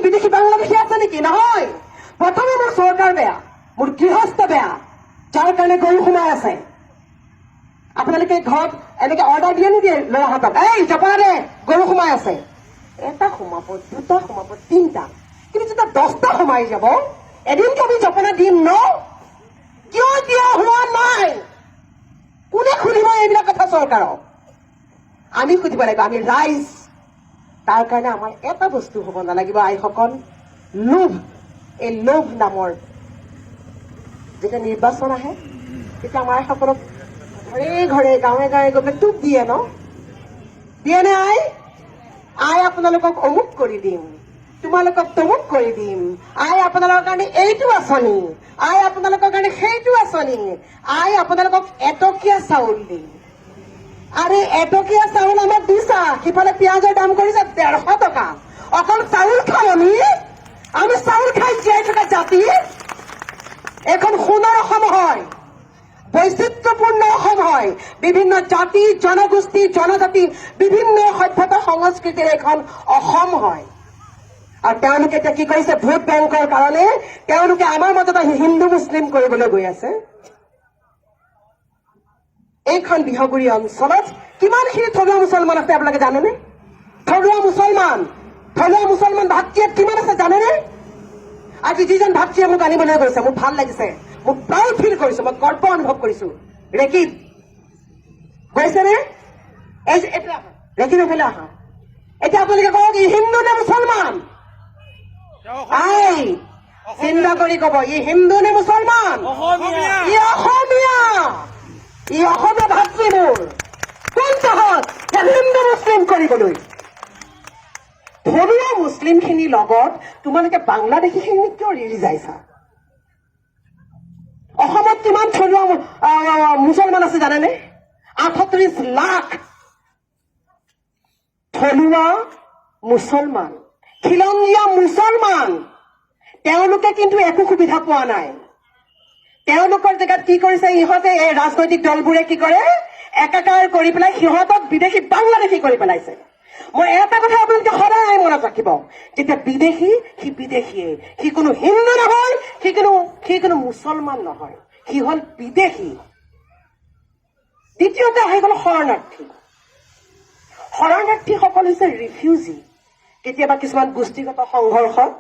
বিদেশী বাংলাদেশী আছে নেকি? নহয়। প্ৰথমে মোৰ চৰকাৰ বেয়া, মোৰ গৃহস্থ বেয়া, যাৰ কাৰণে গৰু সোমাই আছে। আপোনালোকে ঘৰত এনেকে অৰ্ডাৰ দিয়ে নিদিয়ে ল'ৰাহঁতক, এই জপনা দে, গৰু সোমাই আছে? এটা সোমাব, দুটা সোমাব, তিনটা, কিন্তু যেতিয়া 10টা সোমাই যাব, এদিনতো আমি জপনা দিম ন? কিয় দিয়া হোৱা নাই? কোনে সুধিব এইবিলাক কথা চৰকাৰক? আমি সুধিব লাগিব, আমি ৰাইজ। তাৰ কাৰণে আমাৰ এটা বস্তু হ'ব নালাগিব আইসকল, লোভ। এই লোভ নামৰ, যেতিয়া নিৰ্বাচন আহে, তেতিয়া আমাৰ আইসকলক ঘৰে ঘৰে, গাঁৱে গাঁৱে গৈ পেলাই টোপ দিয়ে ন? দিয়ে নে আই? আই, আপোনালোকক অমুক কৰি দিম, তোমালোকক তমুক কৰি দিম, আই আপোনালোকৰ কাৰণে এইটো আঁচনি, আই আপোনালোকৰ কাৰণে সেইটো আঁচনি, আই আপোনালোকক এটকীয়া চাউল দিম। আৰে, এটকীয়া চাউল আমাক দিছা, সিফালে পিঁয়াজৰ দাম কৰিছে 150 টকা। অকল চাউল খাওঁ আমি? আমি চাউল খাই জীয়াই থকা জাতি। এখন সোণৰ অসম হয়, বৈচিত্ৰ্যপূৰ্ণ অসম হয়। বিভিন্ন জাতি, জনগোষ্ঠী, জনজাতি, বিভিন্ন সভ্যতা সংস্কৃতিৰ এখন অসম হয়। আৰু তেওঁলোকে এতিয়া কি কৰিছে? ভোট বেংকৰ কাৰণে তেওঁলোকে আমাৰ মাজত আহি হিন্দু মুছলিম কৰিবলৈ গৈ আছে। এইখন বিহগুৰি অঞ্চলত কিমানখিনি থলুৱা মুছলমান আছে আপোনালোকে জানেনে? থলুৱা মুছলমান ভাতৃয়ে কিমান আছে জানেনে? আজি যিজন ভাতৃয়ে মোক আনিবলৈ গৈছে, মোক ভাল লাগিছে, মোক প্ৰাউড ফিল কৰিছো, মই গৰ্ব অনুভৱ কৰিছো। ৰেকিব গৈছেনে? এই যে এইফালে আহা, ৰেকিব, এইফালে আহা। এতিয়া আপোনালোকে কওক, ই হিন্দু নে মুছলমান? আই, চিন্তা কৰি কব, ই হিন্দু নে মুছলমান? ই অসমীয়া, ই অসমীয়া ভাতৃ মোৰ। কোন তহঁত যে হিন্দু মুছলিম কৰিবলৈ? থলুৱা মুছলিমখিনিৰ লগত তোমালোকে বাংলাদেশীখিনি কিয় ৰিজাইছা? অসমত কিমান থলুৱা মুছলমান আছে জানেনে? 38 লাখ থলুৱা মুছলমান, খিলঞ্জীয়া মুছলমান। তেওঁলোকে কিন্তু একো সুবিধা পোৱা নাই। তেওঁলোকৰ জেগাত কি কৰিছে ইহঁতে? এই ৰাজনৈতিক দলবোৰে কি কৰে? একাকাৰ কৰি পেলাই সিহঁতক বিদেশী বাংলাদেশী কৰি পেলাইছে। মই এটা কথা আপোনালোকে সদায় মনত ৰাখিব, যেতিয়া বিদেশী, সি বিদেশীয়ে। সি কোনো হিন্দু নহয়, সি কোনো মুছলমান নহয়, সি হ'ল বিদেশী। দ্বিতীয়তে আহি গ'ল শৰণাৰ্থী। শৰণাৰ্থীসকল হৈছে ৰিফিউজি। কেতিয়াবা কিছুমান গোষ্ঠীগত সংঘৰ্ষত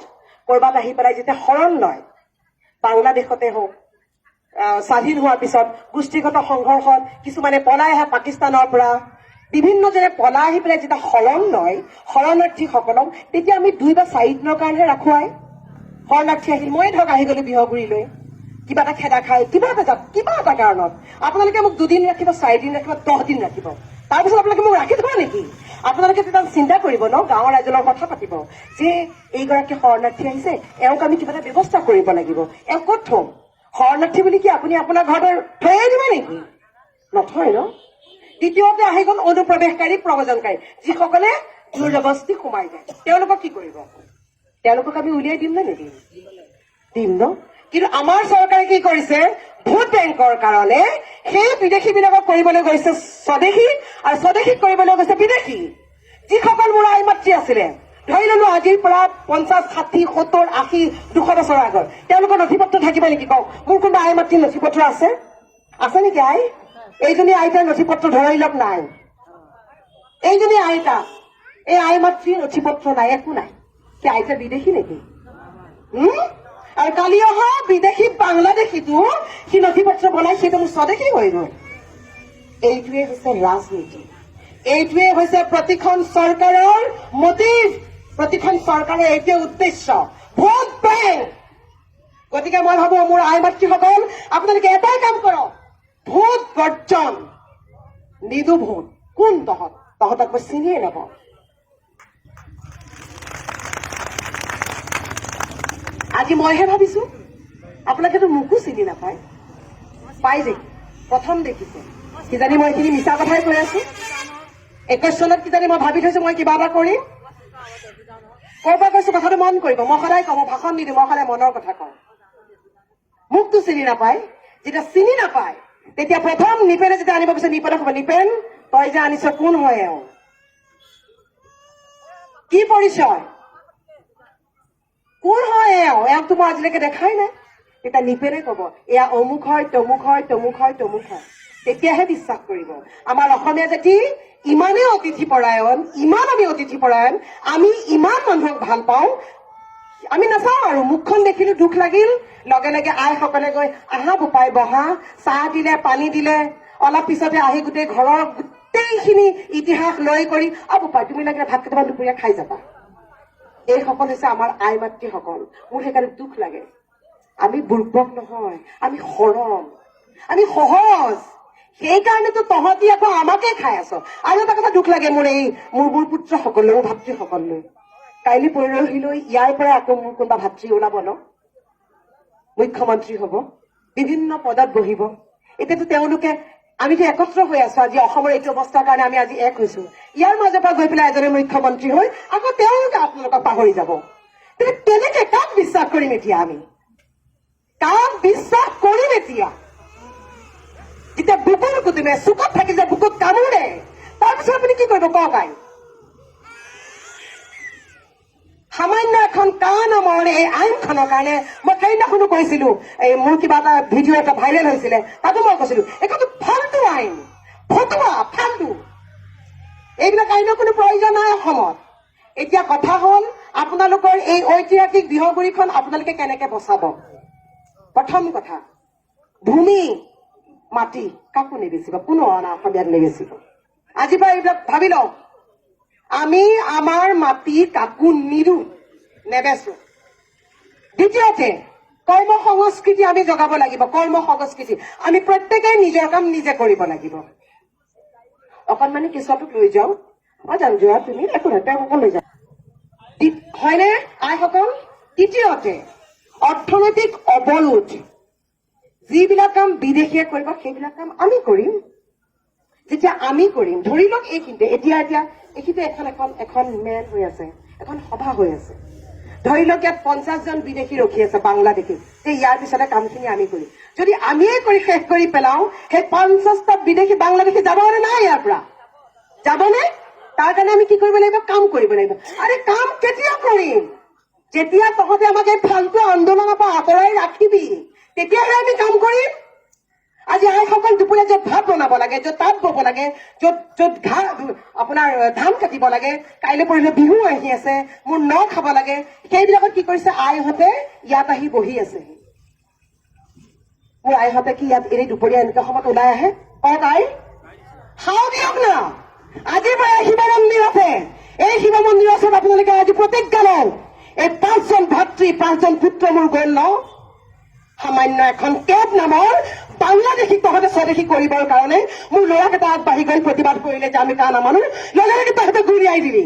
ক'ৰবাত আহি পেলাই যেতিয়া শৰণ লয়, বাংলাদেশতে হওক, স্বাধীন হোৱাৰ পিছত গোষ্ঠীগত সংঘৰ্ষত কিছুমানে পলাই আহে পাকিস্তানৰ পৰা, বিভিন্নজনে পলাই আহি পেলাই যেতিয়া শৰণ লয় শৰণাৰ্থীসকলক, তেতিয়া আমি 2 বা 4 দিনৰ কাৰণেহে ৰাখুৱাই। শৰণাৰ্থী আহিল, মই ধৰক আহি গলো বিহগুৰিলৈ, কিবা এটা খেদা খাই, কিবা এটা যাত, কিবা এটা কাৰণত আপোনালোকে মোক 2 দিন ৰাখিব, 4 দিন ৰাখিব, 10 দিন ৰাখিব, তাৰপিছত আপোনালোকে মোক ৰাখি থব নেকি? আপোনালোকে তেতিয়া চিন্তা কৰিব ন, গাঁৱৰ ৰাইজৰ লগত কথা পাতিব যে এইগৰাকী শৰণাৰ্থী আহিছে, এওঁক আমি কিবা এটা ব্যৱস্থা কৰিব লাগিব, এওঁক ক'ত থ'ম? শৰণাৰ্থী বুলি কি আপুনি আপোনাৰ ঘৰতে থৈয়ে দিব নেকি? নথয় ন? দ্বিতীয়তে আহি গ'ল অনুপ্ৰৱেশকাৰী, প্ৰব্ৰজনকাৰী, যিসকলে জোৰ জবস্তি সোমাই যায়। তেওঁলোকক কি কৰিব? তেওঁলোকক আমি উলিয়াই দিম নে নিদিম? দিম ন? কিন্তু আমাৰ চৰকাৰে কি কৰিছে? ভোট বেংকৰ কাৰণে সেই বিদেশী বিলাকক কৰিবলৈ গৈছে স্বদেশী আৰু স্বদেশীক কৰিবলৈ গৈছে বিদেশী। যিসকল মোৰ আই মাতৃ আছিলে, ধৰি ললো আজিৰ পৰা 50, 60, 70, 80, 200 বছৰৰ আগত, তেওঁলোকৰ নথি পত্ৰ থাকিব নেকি কওক? মোৰ কোনোবা আই মাতৃৰ নথি পত্ৰ আছে? আছে নেকি আই? এইজনী আইতাৰ নথি পত্ৰ ধৰি লওক নাই। এইজনী আইতা, এই আই মাতৃৰ নথি পত্ৰ নাই, একো নাই। কি আইতা বিদেশী নেকি? হম? আৰু কালি অহা বিদেশী বাংলাদেশীটো, সি নথি পত্ৰ বনাই সেইটো মোৰ স্বদেশী হৈ গ'ল। এইটোৱে হৈছে ৰাজনীতি, এইটোৱে হৈছে প্ৰতিখন চৰকাৰৰ মটিভ, প্ৰতিখন চৰকাৰৰ এইটোৱে উদ্দেশ্য, ভোট বেংক। গতিকে মই ভাবো, মোৰ আই মাতৃসকল, আপোনালোকে এটাই কাম কৰক, ভোট বৰ্জন। নিদো ভোট। কোন তহঁত? তহঁতক মই চিনিয়ে নাপাওঁ। আজি মইহে ভাবিছো, আপোনালোকেতো মোকো চিনি নাপায়। পাই যে প্ৰথম দেখিছে, কিজানি মই এইখিনি মিছা কথাই কৈ আছো। 21 চনত কিজানি মই ভাবি থৈছো মই কিবা এটা কৰিম। ক'ৰ পৰা কৈছো কথাটো মন কৰিব। মই সদায় কওঁ, মই ভাষণ নিদিওঁ, মই সদায় মনৰ কথা কওঁ। মোকতো চিনি নাপায়। যেতিয়া চিনি নাপায়, তেতিয়া প্ৰথম নিপেনে যেতিয়া আনিব গৈছে, নিপেনে ক'ব, নিপেন, তই যে আনিছ, কোন হয় এওঁ? কি পৰিচয়? কোন হয় এওঁ? এওঁকতো মই আজিলৈকে দেখাই নাই। তেতিয়া নিপেনে কব, এয়া অমুক হয়, তমুক হয়, তমুক হয়, তমুক হয়। তেতিয়াহে বিশ্বাস কৰিব। আমাৰ অসমীয়া জাতি ইমানেই অতিথি পৰায়ণ, ইমান আমি অতিথি পৰায়ণ, আমি ইমান মানুহক ভাল পাওঁ। আমি নাচাওঁ আৰু মুখখন দেখিলো দুখ লাগিল, লগে লগে আইসকলে গৈ, "আহা বোপাই, বহা।" চাহ দিলে, পানী দিলে, অলপ পিছতে আহি গোটেই ঘৰৰ গোটেইখিনি ইতিহাস লৈ কৰি, "অ বোপাই, তুমি লাগিলে ভাত কেইটামান দুপৰীয়া খাই যাবা।" এইসকল হৈছে আমাৰ আই মাতৃসকল। মোৰ সেইকাৰণে দুখ লাগে। আমি বুৰ্বক নহয়, আমি সৰল, আমি সহজ। সেইকাৰণেতো তহঁতি আকৌ আমাকে খাই আছ। আৰু এটা কথা দুখ লাগে মোৰ, এই মোৰ মোৰ পুত্ৰসকললৈ, মোৰ ভাতৃসকললৈ। কাইলৈ পৰহিলৈ ইয়াৰ পৰা আকৌ মোৰ কোনোবা ভাতৃ ওলাব ন, মুখ্যমন্ত্ৰী হ'ব, বিভিন্ন পদত বহিব। এতিয়াতো তেওঁলোকে, আমিতো একত্ৰ হৈ আছো আজি। অসমৰ এইটো অৱস্থাৰ কাৰণে আমি আজি এক হৈছো। ইয়াৰ মাজৰ পৰা গৈ পেলাই এজনে মুখ্যমন্ত্ৰী হৈ আকৌ তেওঁলোকে আপোনালোকক পাহৰি যাব। তেতিয়া কেনেকে, কাক বিশ্বাস কৰিম এতিয়া আমি? কাক বিশ্বাস কৰিম এতিয়া, যেতিয়া বুকুৰ কুটুমে চুকত থাকি যে বুকুত কামোৰে, তাৰপিছত আপুনি কি কৰিব কওক আই? সামান্য এখন কা নামৰ এই আইনখনৰ কাৰণে মই সেইদিনাখনো কৈছিলো, এই মোৰ কিবা এটা ভিডিঅ' এটা ভাইৰেল হৈছিলে, তাতো মই কৈছিলো, এইখনতো ফাল্টু আইন, ফটুৱা ফাল্টু। এইবিলাক আইনৰ কোনো প্ৰয়োজন নাই অসমত। এতিয়া কথা হ'ল, আপোনালোকৰ এই ঐতিহাসিক বিহগুৰিখন আপোনালোকে কেনেকে বচাব? প্ৰথম কথা, ভূমি মাটি কাকো নেবেচিব, কোনো অনা অসমীয়াক নেবেচিব। আজিৰ পৰা এইবিলাক ভাবি লওক, আমি আমাৰ মাটি কাকো নিদো, নেবেচো। দ্বিতীয়তে, কৰ্ম সংস্কৃতি আমি জগাব লাগিব। কৰ্ম সংস্কৃতি, আমি প্ৰত্যেকেই নিজৰ কাম নিজে কৰিব লাগিব। অকণমানি কেঁচুৱাটোক লৈ যাওঁ। অ যাম, যোৱা তুমি, একো নহয়, তেওঁক লৈ যাওঁ। হয়নে আইসকল? তৃতীয়তে, অৰ্থনৈতিক অৱৰোধ। যিবিলাক কাম বিদেশীয়ে কৰিব, সেইবিলাক কাম আমি কৰিম। যেতিয়া আমি কৰিম, ধৰি লওক এইখিনিতে এতিয়া এতিয়া এইখিনিতে এখন এখন এখন মেল হৈ আছে, এখন সভা হৈ আছে। ধৰি লওক ইয়াত 50 জন বিদেশী ৰখি আছে, বাংলাদেশী, যে ইয়াৰ পিছতে কামখিনি আমি কৰিম। যদি আমিয়ে কৰি শেষ কৰি পেলাওঁ, সেই 50টা বিদেশী বাংলাদেশী যাবনে নাই ইয়াৰ পৰা? যাবনে? তাৰ কাৰণে আমি কি কৰিব লাগিব? কাম কৰিব লাগিব। আৰে কাম কেতিয়া কৰিম? যেতিয়া তহঁতে আমাক এই ফাল্টু আন্দোলনৰ পৰা আঁতৰাই ৰাখিবি, তেতিয়াহে আমি কাম কৰিম। আজি আইসকল দুপৰীয়া য'ত ভাত বনাব লাগে, য'ত তাঁত বব লাগে, য'ত য'ত ঘাঁহ আপোনাৰ ধান কাটিব লাগে, কাইলৈ পৰহিলৈ বিহু আহি আছে, মোৰ ন খাব লাগে, সেইবিলাকত কি কৰিছে আইহঁতে? ইয়াত আহি বহি আছে। মোৰ আইহঁতে কি ইয়াত এনেই দুপৰীয়া এনেকুৱা সময়ত ওলাই আহে? কওক আই। হাও দিয়ক না। আজিৰ পৰা শিৱ মন্দিৰ আছে, এই শিৱ মন্দিৰৰ ওচৰত আপোনালোকে আজি প্ৰতিজ্ঞা লওক, এই পাঁচজন ভাতৃ, পাঁচজন পুত্ৰ মোৰ গ'ল ন, সামান্য এখন কেব নামৰ বাংলাদেশীক তহঁতে স্বদেশী কৰিবৰ কাৰণে। মোৰ ল'ৰাকেইটা আগবাঢ়ি গৈ প্ৰতিবাদ কৰিলে যে আমি কা নামানো, লগে লগে তহঁতে গুৰিয়াই দিলি।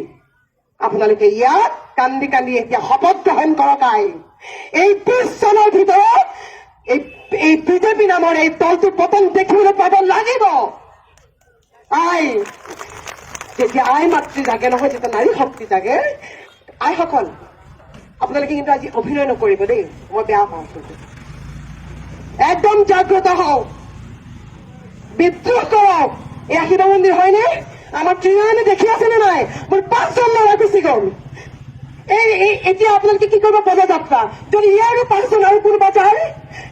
আপোনালোকে ইয়াত কান্দি কান্দি এতিয়া শপত গ্ৰহণ কৰক আই, এই 20 চনৰ ভিতৰত এই এই বিজেপি নামৰ এই দলটোৰ পতন দেখিবলৈ পাব লাগিব আই। যেতিয়া আই মাতৃ জাগে নহয়, যেতিয়া নাৰী শক্তি জাগে। আইসকল, আপোনালোকে কিন্তু আজি অভিনয় নকৰিব দেই, মই বেয়া পাওঁ কিন্তু। একদম জাগ্ৰত হওক, বিদ্ৰোহ কৰক। এয়া শিৱ মন্দিৰ হয়নে? আমাৰ ত্ৰিনয়নে দেখি আছে নে নাই? মোৰ পাঁচজন ল'ৰা গুচি গ'ল। এই এই এতিয়া আপোনালোকে কি কৰিব? পদযাত্ৰা। যদি ইয়াৰো পাঁচজন আৰু কোনোবা যায়,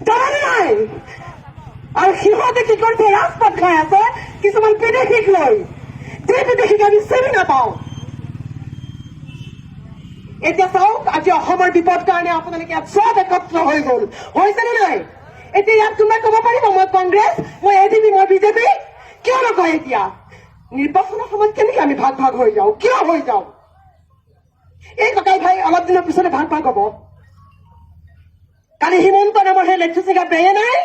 জানানে নাই? আৰু সিহঁতে কি কৰিছে? ৰাজপথ খাই আছে কিছুমান বিদেশীক লৈ, যে বিদেশীক আমি চিনি নাপাওঁ। এতিয়া চাওক, আজি অসমৰ বিপদ কাৰণে আপোনালোকে ইয়াত চব একত্ৰ হৈ গ'ল। হৈছেনে নাই? এতিয়া ইয়াত কোনোবাই ক'ব পাৰিব, মই কংগ্ৰেছ, মই এজিপি, মই বিজেপি? কিয় নকয়? এতিয়া নিৰ্বাচনৰ সময়ত কেনেকে আমি ভাগ ভাগ হৈ যাওঁ? কিয় হৈ যাওঁ? এই ককাই ভাই অলপ দিনৰ পিছতে ভাগ ভাগ হ'ব। কালি হিমন্ত নামৰ সেই লেট্ৰু বেয়ে নাই,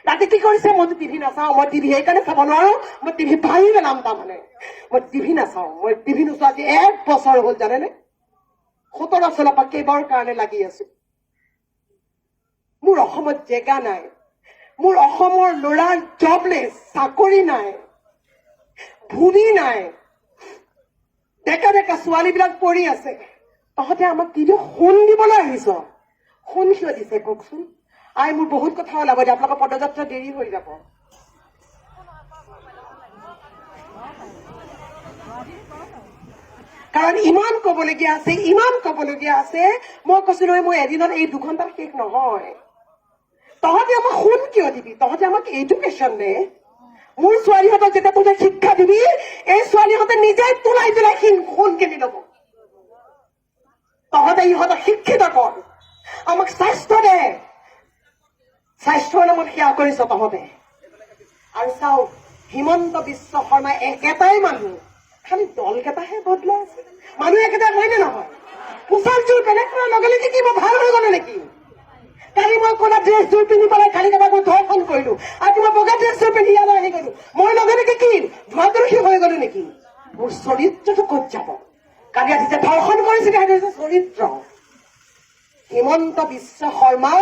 ৰাতি কি কৰিছে? মইতো টিভি নাচাওঁ, মই টিভি সেইকাৰণে চাব নোৱাৰো, মই টিভি ভাঙি পেলাম। তাৰমানে মই টিভি নাচাওঁ, মই টিভি নোচোৱা আজি এক বছৰ হ'ল, জানেনে? 17 চনৰ পৰা কেইবাৰ কাৰণে লাগি আছো। মোৰ অসমত জেগা নাই, মোৰ অসমৰ ল'ৰাৰ জবলেছ, চাকৰি নাই, ভূমি নাই, ডেকা ডেকা ছোৱালীবিলাক পৰি আছে। তহঁতে আমাক কি দিয়? সোণ দিবলৈ আহিছ? সোণ কিয় দিছে কওকচোন আই? মোৰ বহুত কথা ওলাব এতিয়া, আপোনালোকৰ পদযাত্ৰা দেৰি হৈ যাব। কাৰণ ইমান ক'বলগীয়া আছে, ইমান ক'বলগীয়া আছে। মই কৈছো নহয়, মই এদিনত এই 2 ঘণ্টাত শেষ নহয়। তহঁতে আমাক সোণ কিয় দিবি? তহঁতে আমাক এডুকেশ্যন দে। মোৰ ছোৱালীহঁতক যেতিয়া তহঁতে শিক্ষা দিবি, এই ছোৱালীহঁতে নিজে তোলাই তোলাই সোণ কিনি ল'ব। তহঁতে ইহঁতক শিক্ষিত কৰ, আমাক স্বাস্থ্য দে। স্বাস্থ্যৰ নামত সেৱা কৰিছ তহঁতে। আৰু চাওক, হিমন্ত বিশ্ব শৰ্মা একেটাই মানুহ, খালি দল কেইটাহে বদলাই আছে। মানুহ একেটা হয়নে নহয়? পোচাকযোৰ বেলেগ কৰাৰ লগে লগে কি মই ভাল হৈ গলো নেকি? কালি মই ক'লা ড্ৰেছযোৰ পিন্ধি পেলাই কালি কাৰোবাক মই ধৰ্ষণ কৰিলো। আজি মই বগা ড্ৰেছযোৰ পিন্ধি ইয়ালৈ আহি গলো। মই লগে লগে কি ধোৱা তুলসী হৈ গলো নেকি? মোৰ চৰিত্ৰটো ক'ত যাব? কালি ৰাতি যে ধৰ্ষণ কৰিছিলে, সেইটো হৈছে চৰিত্ৰ। হিমন্ত বিশ্ব শৰ্মা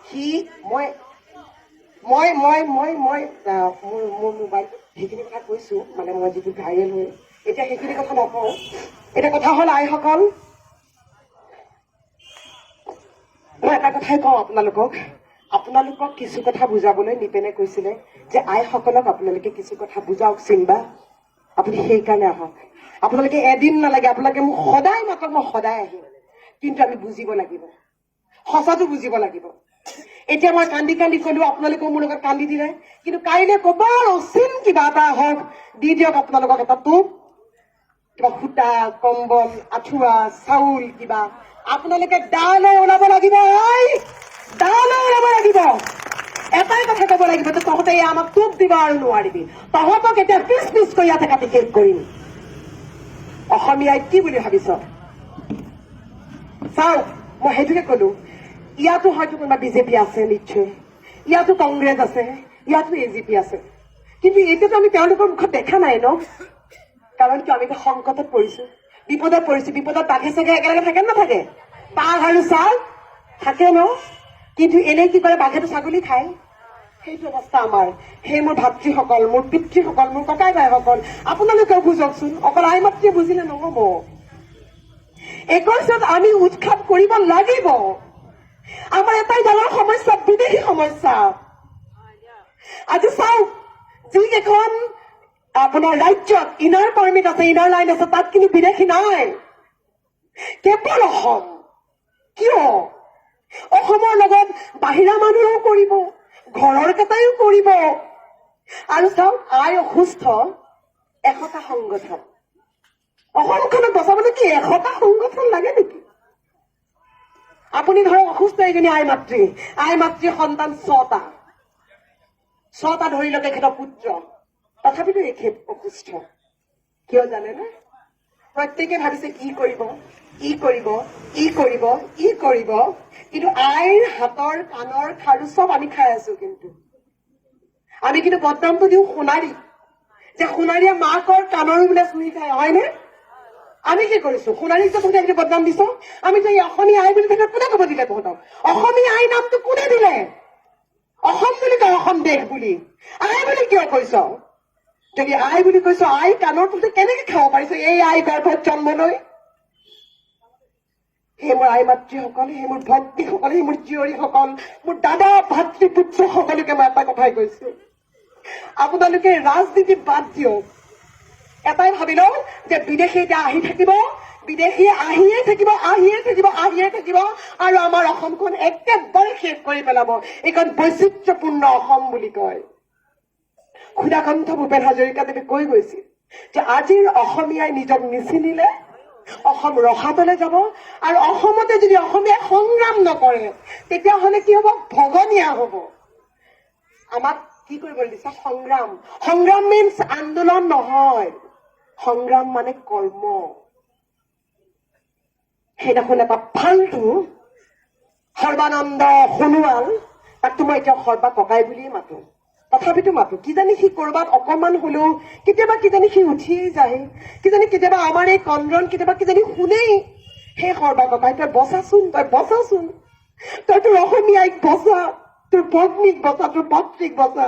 সি মই মই মই মই মই আহ, মোৰ মোৰ মোবাইল সেইখিনি কথা কৈছো, মানে মই যিটো ভাইৰেল হৈ এতিয়া সেইখিনি কথা নকওঁ। এতিয়া কথা হ'ল, আইসকল, মই এটা কথাই কওঁ আপোনালোকক। আপোনালোকক কিছু কথা বুজাবলৈ নিপেনে কৈছিলে যে আইসকলক আপোনালোকে কিছু কথা বুজাওক চিম্বা, আপুনি সেইকাৰণে আহক। আপোনালোকে এদিন নালাগে, আপোনালোকে মোক সদায় মাতক, মই সদায় আহিম। কিন্তু আমি বুজিব লাগিব, সঁচাটো বুজিব লাগিব। এতিয়া মই কান্দি কান্দি কলো, আপোনালোকেও মোৰ লগত কান্দি দিলে। কিন্তু কাইলৈ ক'বাৰ অচিন কিবা এটা হওক, দি দিয়ক আপোনালোকক এটা টোপ, কিবা সূতা, কম্বল, আঁঠুৱা, চাউল কিবা, আপোনালোকে দা লৈ ওলাব লাগিব। ঐ, দা লৈ ওলাব লাগিব। এটাই কথা ক'ব লাগিব যে তহঁতে এই আমাক টোপ দিব আৰু নোৱাৰিবি। তহঁতক এতিয়া পিচ পিচ কৰি ইয়াতে কাটি শেষ কৰিম। অসমীয়াই কি বুলি ভাবিছ? চাওক, মই সেইটোকে কলো, ইয়াতো হয়তো কোনোবা বিজেপি আছে নিশ্চয়, ইয়াতো কংগ্ৰেছ আছে, ইয়াতো এজিপি আছে। কিন্তু এতিয়াতো আমি তেওঁলোকৰ মুখত দেখা নাই ন? কাৰণ কিয়? আমি এতিয়া সংকটত পৰিছো, বিপদত পৰিছো। বিপদত বাঘে চাগে একেলগে থাকে নে নাথাকে? বাঘ আৰু ছাগ থাকে ন? কিন্তু এনেই কি কৰে? বাঘেতো ছাগলী খায়। সেইটো অৱস্থা আমাৰ। সেই মোৰ ভাতৃসকল, মোৰ পিতৃসকল, মোৰ ককাই ভাইসকল, আপোনালোকেও বুজকচোন। অকল আই মাতৃয়ে বুজিলে নহ'ব। 21ত আমি উৎখাত কৰিব লাগিব। আমাৰ এটাই ডাঙৰ সমস্যা, বিদেশী সমস্যা। আজি চাওক, যিকেইখন আপোনাৰ ৰাজ্যত ইনাৰ পাৰ্মিট আছে, ইনাৰ লাইন আছে, তাত কিন্তু বিদেশী নাই, কেৱল অসম। কিয়? অসমৰ লগত বাহিৰা মানুহেও কৰিব, ঘৰৰ কেইটাইও কৰিব। আৰু চাওক, আই অসুস্থ, 100টা সংগঠন। অসমখনক বচাবলৈ কি 100টা সংগঠন লাগে নেকি? আপুনি ধৰক অসুস্থ এজনী আই মাতৃ, আই মাতৃৰ সন্তান ছটা, ছটা ধৰি লওক এখেতৰ পুত্ৰ, তথাপিতো এখেত অসুস্থ। কিয় জানেনে? প্ৰত্যেকে ভাবিছে ই কৰিব, ই কৰিব, ই কৰিব, ই কৰিব। কিন্তু আইৰ হাতৰ কাণৰ খাৰু চব আমি খাই আছো। কিন্তু আমি কিন্তু বদনামটো দিওঁ সোণাৰী, যে সোণাৰীয়ে মাকৰ কাণৰো বোলে চুৰি খায়, হয়নে? আমি কি কৰিছো? সোণাৰীক যে তহঁতে এইটো বদনাম দিছ, আমি যে এই অসমীয়া আই বুলি তেখেত কোনে ক'ব দিলে তহঁতক? অসমীয়া আই নামটো কোনে দিলে? অসম বুলি কয়, অসম দেশ বুলি। আই বুলি কিয় কৈছ? যদি আই বুলি কৈছ, আই কাণৰ তহঁতে কেনেকে খাব পাৰিছ এই আই গৰ্ভত জন্ম লৈ? হে মোৰ আই মাতৃসকল, হে মোৰ ভগ্নীসকল, হে মোৰ জীয়ৰীসকল, মোৰ দাদা, ভাতৃ, পুত্ৰ সকলোকে মই এটা কথাই কৈছো, আপোনালোকে ৰাজনীতি বাদ দিয়ক। এটাই ভাবি লওক যে বিদেশী এতিয়া আহি থাকিব, বিদেশী আহিয়ে থাকিব, আহিয়ে থাকিব, আহিয়ে থাকিব আৰু আমাৰ অসমখন একেবাৰে শেষ কৰি পেলাব। এইখন বৈচিত্ৰ্যপূৰ্ণ অসম বুলি কয়। সুধাকণ্ঠ ভূপেন হাজৰিকাদেৱে কৈ গৈছিল যে আজিৰ অসমীয়াই নিজক নিচিনিলে অসম ৰসাতলে যাব আৰু অসমতে যদি অসমীয়াই সংগ্ৰাম নকৰে, তেতিয়াহ'লে কি হ'ব? ভগনীয়া হ'ব। আমাক কি কৰিবলৈ দিছে? সংগ্ৰাম। সংগ্ৰাম মিনছ আন্দোলন নহয়, সংগ্ৰাম মানে কৰ্ম। সেইদিনাখন এটা ফাল্টু সৰ্বানন্দ সোণোৱাল, তাকতো মই এতিয়া সৰ্বা ককাই বুলিয়ে মাতো, তথাপিতো মাতো। কিজানি সি কৰবাত অকমান হলেও কেতিয়াবা কিজানি সি উঠিয়ে যায়, কিজানি কেতিয়াবা আমাৰ এই কন্দন কেতিয়াবা কিজানি শুনেই। সেই সৰ্বা ককাই, তই বচাচোন, তই বচাচোন, তই তোৰ অসমীয়াইক বচা, তোৰ ভগ্নীক বচা, তোৰ ভাতৃক বচা।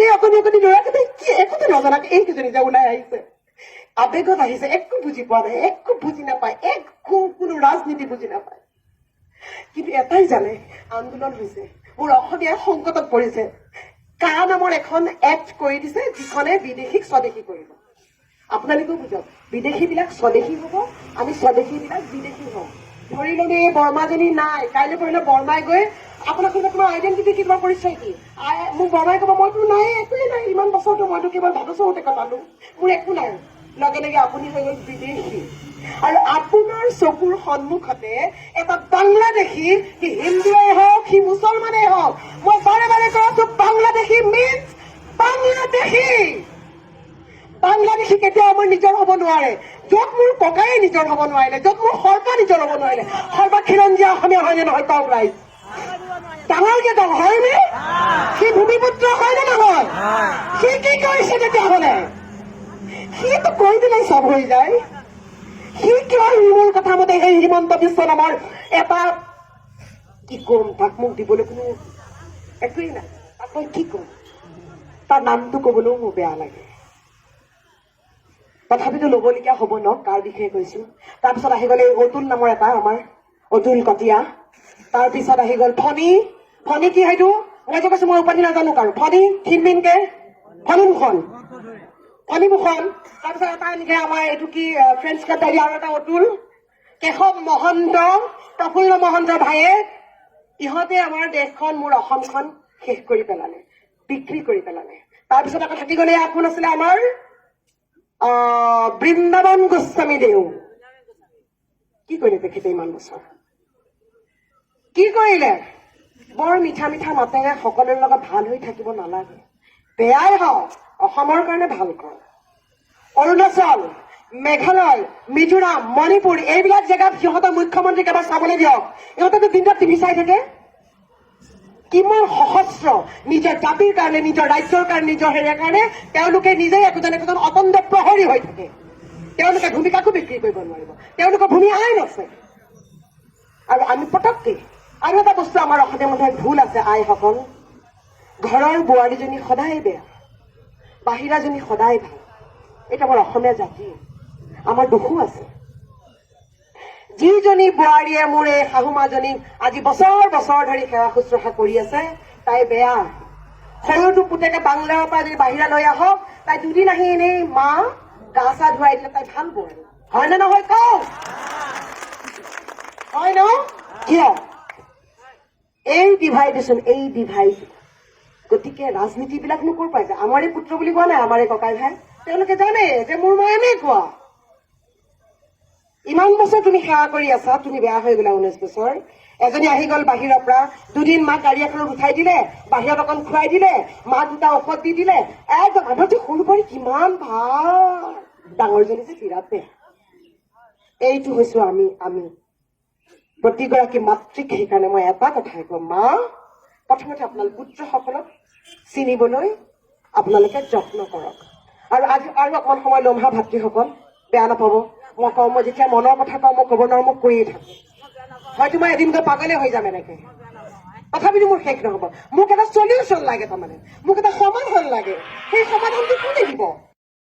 এই অকণি অকণি ল'ৰাকেইটাই কি একোতো নজনাক এইকেইজনী যে ওলাই আহিছে, আৱেগত আহিছে, একো বুজি পোৱা নাই, একো বুজি নাপায়, একো কোনো ৰাজনীতি বুজি নাপায়। কিন্তু এটাই জানে, আন্দোলন হৈছে, মোৰ অসমীয়াই সংকটত পৰিছে। কা নামৰ এখন এক্ট কৰি দিছে, যিখনে বিদেশীক স্বদেশী কৰিব। আপোনালোকেও বুজক, বিদেশীবিলাক স্বদেশী হ'ব, আমি স্বদেশীবিলাক বিদেশী হ'ম। ধৰি ললো এই বৰমাজনী নাই, কাইলৈ পৰহিলে বৰমাই গৈ আপোনাক সুধিব, তোমাৰ আইডেণ্টিটি কি, তোমাৰ পৰিচয় কি? মোক বৰমাই ক'ব, মইতো নাই, একোৱেই নাই, ইমান বছৰতো মইতো কেৱল ভাদু চৰুতে কটালো, মোৰ একো নাই। লগে লগে আপুনি হৈ গ'ল বিদেশী। আৰু আপোনাৰ চকুৰ সন্মুখতে এটা বাংলাদেশী, সি হিন্দুৱে হওক, সি মুছলমানেই হওক, মই বাৰে বাৰে কৈ আছো, বাংলাদেশী মিনছ বাংলাদেশী। বাংলাদেশী কেতিয়াও আমাৰ নিজৰ হ'ব নোৱাৰে। য'ত মোৰ ককায়ে নিজৰ হ'ব নোৱাৰিলে, য'ত মোৰ সৰ্পা নিজৰ হ'ব নোৱাৰিলে, সৰ্পা খিলঞ্জীয়া অসমীয়া হয়নে নহয় কওক ৰাইজ? ডাঙৰকে কওক, হয়নে? সি ভূমিপুত্ৰ হয় নে নহয়? সি কি কৰিছে তেতিয়াহ'লে? সিটো কৈ দিলেই চব হৈ যায়। সি কিয় মোৰ কথা মতে সেই হিমন্ত বিশ্ব নামৰ এটা, কি কম তাক, মোক দিবলৈ কোনো একোৱেই নাই। তাক মই কি কম? তাৰ নামটো কবলৈও মোৰ বেয়া লাগে। তথাপিতো ল'বলগীয়া হ'ব ন, কাৰ বিষয়ে কৈছো। তাৰপিছত আহি গ'ল এই অতুল নামৰ এটা আমাৰ অতুল কটীয়া। তাৰপিছত আহি গ'ল ফণী। ফণী কি সেইটো মই যে কৈছো, মই উপাধি নাজানো কাৰো। ফণী ক্ষীণমিনকে ফণীভূষণ, ফণীভূষণ। তাৰপিছত এটা এনেকে আমাৰ এইটো কি ফ্ৰেঞ্চ কাট আৰু এটা অতুল, কেশৱ মহন্ত, প্ৰফুল্ল মহন্তৰ ভায়েক। ইহঁতে আমাৰ দেশখন, মোৰ অসমখন শেষ কৰি পেলালে, বিক্ৰী কৰি পেলালে। তাৰপিছত আকৌ থাকি গ'লে কোন আছিলে আমাৰ বৃন্দাবন গোস্বামী দেউ। কি কৰিলে তেখেতে ইমান বছৰ? কি কৰিলে? বৰ মিঠা মিঠা মাতেৰে সকলোৰে লগত ভাল হৈ থাকিব নালাগে। বেয়াই হওক, অসমৰ কাৰণে ভাল কৰ। অৰুণাচল, মেঘালয়, মিজোৰাম, মণিপুৰ, এইবিলাক জেগাত সিহঁতৰ মুখ্যমন্ত্ৰীক এবাৰ চাবলৈ দিয়ক। ইহঁতেতো দিনটোত টিভি চাই থাকে। কিমান সশস্ত্ৰ নিজৰ জাতিৰ কাৰণে, নিজৰ ৰাজ্যৰ কাৰণে, নিজৰ হেৰিয়াৰ কাৰণে তেওঁলোকে নিজেই একোজন একোজন অতন্দ্ৰ প্ৰহৰী হৈ থাকে। তেওঁলোকে ভূমি কাকো বিক্ৰী কৰিব নোৱাৰিব। তেওঁলোকৰ ভূমি আইন আছে। আৰু আমি পটককে আৰু এটা বস্তু, আমাৰ অসমীয়া মানুহৰ ভুল আছে। আইসকল, ঘৰৰ বোৱাৰীজনী সদায় বেয়া, বাহিৰাজনী সদায় ভাল। এইটো আমাৰ অসমীয়া জাতি, আমাৰ দুখো আছে। যিজনী বোৱাৰীয়ে মোৰ এই শাহুমাজনীক আজি বছৰ বছৰ ধৰি সেৱা শুশ্ৰূষা কৰি আছে, তাই বেয়া। সৰুটো পুতেকে বাংলাৰ পৰা যদি বাহিৰা লৈ আহক, তাই দুদিন আহি এনেই মা গা চা ধুৱাই দিলে তাই ভাল বোৱাৰী হয় নে নহয় কওক? হয় ন? কিয় এই ডিভাইডেশ্যন, এই ডিভাইড? গতিকে ৰাজনীতি বিলাকনো ক'ৰ পাইছে? আমাৰে পুত্ৰ বুলি কোৱা নাই, আমাৰে ককাই ভাই। তেওঁলোকে জানে যে মোৰ মা এনেকুৱা। ইমান বছৰ তুমি সেৱা কৰি আছা, তুমি বেয়া হৈ গ'লা 19 বছৰ। এজনী আহি গ'ল বাহিৰৰ পৰা, দুদিন মাক গাড়ী এখনত উঠাই দিলে, বাহিৰত অকণ খুৱাই দিলে, মাক দুটা ঔষধ দি দিলে, একদম আমাৰ যে সৰু বোৱাৰী কিমান ভাল, ডাঙৰজনী যে বিৰাট বেয়া। এইটো হৈছো আমি। আমি প্ৰতিগৰাকী মাতৃক সেইকাৰণে মই এটা কথাই কম, মা, প্ৰথমতে আপোনালোক পুত্ৰসকলক চিনিবলৈ আপোনালোকে যত্ন কৰক। আৰু আজি আৰু অকণমান সময় ল'ম হা, ভাতৃসকল, বেয়া নাপাব। মই কওঁ, মই যেতিয়া মনৰ কথা কওঁ, মই ক'ব নোৱাৰো, মই কৈয়ে থাকো। হয়তো মই এদিন গৈ পাগলে হৈ যাম এনেকে, তথাপিতো মোৰ শেষ নহ'ব। মোক এটা চলিউশ্যন লাগে, তাৰমানে মোক এটা সমাধান লাগে। সেই সমাধানটো কোনে দিব?